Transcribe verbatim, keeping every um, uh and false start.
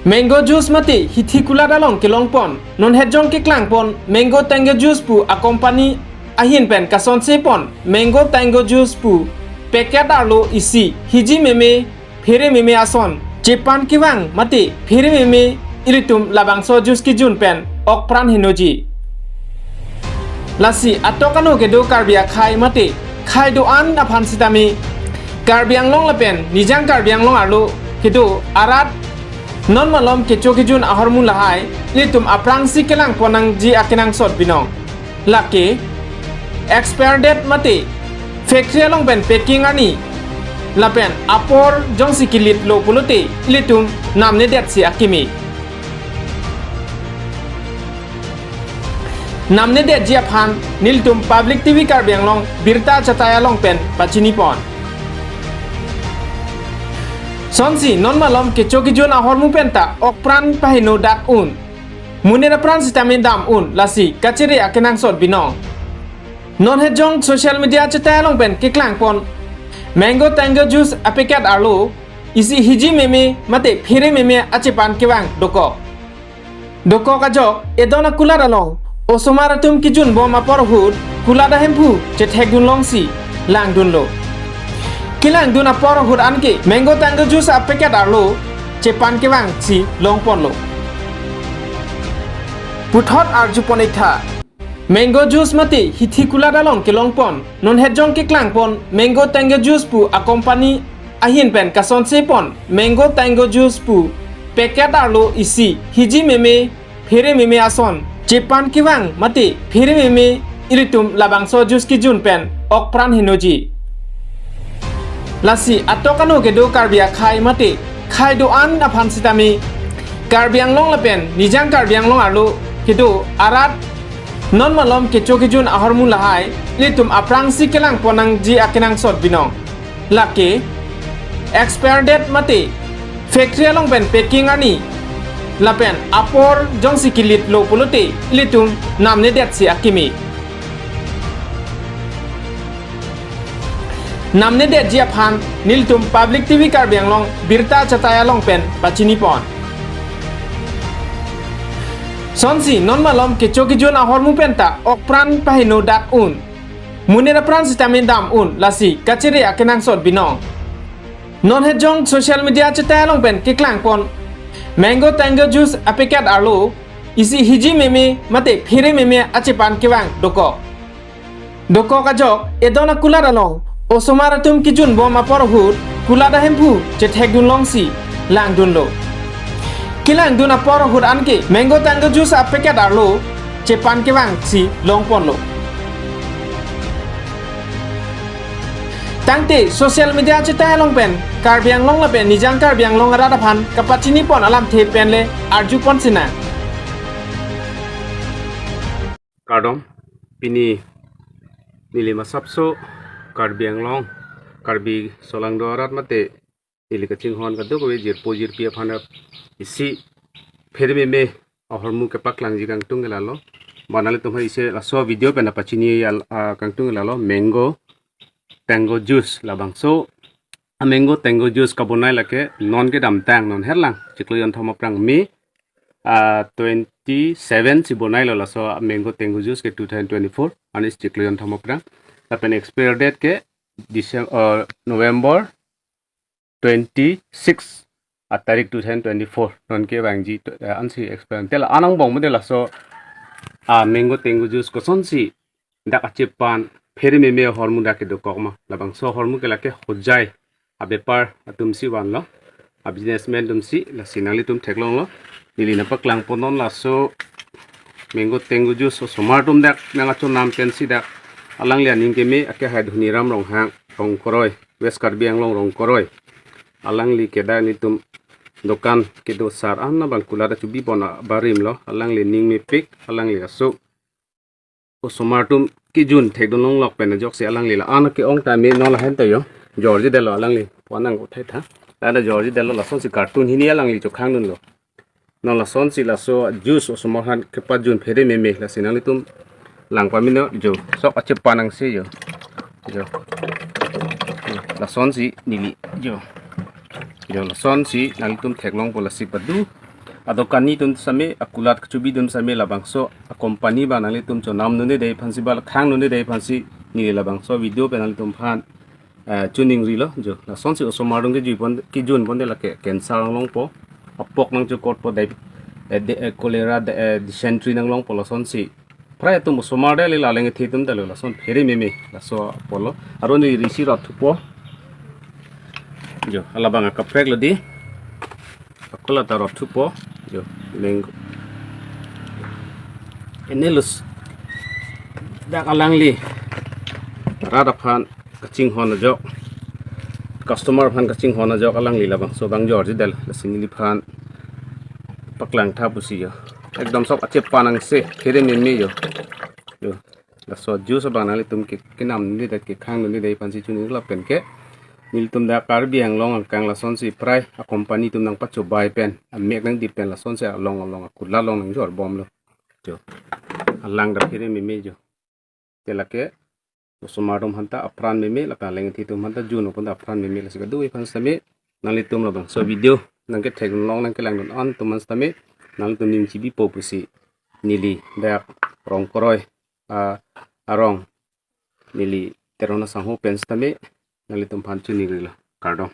Mango juice mate hithi kulat along kelongpon, non hetjong keklangpon Mango Tango Juice pu a-company ahin pen kasonse pon Mango Tango Juice pu packet arlo isi hiji meme phere meme ason chepan kevang mate phere meme ilitum labangso juice kejun pen okpran henoji. Lasi atok ano kedo Karbi akhei mate khei do-an aphan sitame Karbi Anglong lapen Nijang Karbi Anglong arlo kedo arat non malom kecho kejun ahormu lahai ilitum aphrangsi kelangpon nangji akenangsot binong. Lake expire date mate factory along pen packing arni lapen apor jongsi kelitlo pulote ilitum namnedetsi akimi. Namnedetji aphan nelitum Public T V Karbi Anglong birta achatai along pen pachinipon. Sonsi non malom kecho kejun ahormu penta okpran paheno dak un. Monit apran sitame dam un lasi kachere akenangsot binong. Non hetjong social media achatai along pen keklangpon Mango Tango Juice a-packet arlo isi hiji meme mate phere meme achepan kevang dokok. Dokok ajok edon akulat along osomar atum kejun bom apor ahut kulat ahemphu chethekdun longsi langdunlo. Kelangdun apor ahut anke Mango Tango Juice a-packet arlo chepan kevangsi longponlo. Puthot arjupon iktha. Mango juice mate hithi kulat along kelongpon, non hetjong keklangpon Mango Tango Juice pu a-company ahin pen kasonse pon Mango Tango Juice pu packet arlo isi hiji meme phere meme ason chepan kevang mate phere meme ilitum labangso juice kejun pen okpran henoji. Lasi atok ano kedo Karbi akhei mate khei do-an aphan sitame Karbi Anglong lapen Nijang Karbi Anglong arlo kedo arat non malom kecho kejun ahormu lahai ilitum aphrangsi kelangpon nangji akenangsot binong. Lake expire date mate factory along pen packing arni lapen apor jongsi kelitlo pulote ilitum namnedetsi akimi. Namnedetji aphan nelitum Public T V Karbi Anglong birta achatai along pen pachinipon. Sonsi non malom kecho kejun ahormu penta okpran paheno dak un. Monit apran sitame dam un lasi kachere akenangsot binong. Non hetjong social media achatai along pen keklangpon Mango Tango Juice a-packet arlo isi hiji meme mate phere meme achepan kevang dokok. Dokok ajok edon akulat along osomar atum kejun bom apor ahut kulat ahemphu chethekdun longsi langdunlo. Kelangdun apor ahut anke Mango Tango Juice a-packet arlo chepan kevangsi longponlo. Tangte social media achatai along pen Karbi Anglong lapen Nijang Karbi Anglong arat aphan kapachinipon alamthe pen le arjupon sinang. Kardom, pini neli masapso Karbi Anglong, Karbi solangdo arat mate neli kachinghon kadokave jirpo jirpi aphan isi phere meme ahormu kepaklangji kangtung ke lalo. Ba nanglitum aphan isi laso video pen pachini al-, ah, kangtung ke lalo Mango Tango Juice labangso a-Mango Tango Juice kabonai lake non kedamtang non herlang chiklo jonthom aphrang May, ah, twenty-seven si bonailo laso a-Mango Tango Juice ke two thousand twenty-four anis chiklo jonthom aphrang. Lapen expire date ke December, uh, November twenty-six atarik two thousand twenty-four non kevangji to, uh, ansi expire. Tel anang bong model laso a-Mango Tango Juice kosonsi dak achepan phere meme ahormu dak kedokok ma. Labangso ahormu ke lake hojai abepar atumsi vanlo, a-businessman atumsi, lasi nanglitum theklonglo. Neli nangpaklangpon non laso Mango Tango Juice osomar atum dak nangkachonam pensi dak alangli aning keme ake hai Dhoniram Ronghang Rongkoroi, West Karbi Anglong Rongkoroi. Alangli ke dak nelitum dokan kedo sar an abang kulat achubi pon abarim lo. Alangli ning mepik, alangli aso osomar atum kejun thekdun longlok pen ajoksi alangli la-an ke-ong tame non lahen ta jo. Jorji detlo alangli. Puan nang uthai tha. Lada jorji detlo lasonsi carton hini alangli chokhangdunlo. Non lasonsi laso juice osomar aphan kepajun phere meme lasi nanglitum lang pamino jo. Sok achepan nangsi jo. Jo. Lasonsi neli jo. Jo lasonsi nanglitum theklongpo lasi padu. adokani atum sitame, akulat kachebi atum sitame labangso acompany abang nanglitum chonam nunde dei aphansi ba khang nunde dei aphansi neli labangso video pen nanglitum aphan eh, chuning rilo jo. Lasonsi osomar atum kejui pon, kejun ponte lake cancer nanglongpo, apok nangchokotpo, dai eh, de, eh, cholera, de, eh, dysentery nanglongpo lasonsi. Prai atum osomar dei le, laleng ethi atum dei le, lason phere meme laso apotlo. Aron ri isi rot thupo. Jo, alabang akaprek lo dei. Akola ta rot thupo. Jo, mango. Ene lus dak alangli rat aphan kachinghon ajok, customer aphan kachinghon ajok alangli labangso abang jorji dei, lasi neliphan paklang tha pusi jo. Ekdom sok achepanang se phere meme jo. Jo. Laso juice abang nanglitum ke, kenam nunde dei, kekhang nunde dei aphansi chuning lapen ke nelitum dak Karbi Anglong angkang lasonsi prai acompany atum nangpachobai pen, amek nangdip pen lasonsi along along akulat along nangjor bomlo. Jo. Alang ta phere meme jo. Te lake osomar atum aphanta apran meme, lapen laleng ethi atum aphanta jun aphanta apran meme, lasi kadokave aphan sitame nanglitum labangso video nangkethek long nangkelang dun an atum aphan sitame nanglitum ning chibipo pusi neli dak Rongkoroi a, arong neli Teron asangho pen sitame nanglitum aphan chuning rilo. Kardom.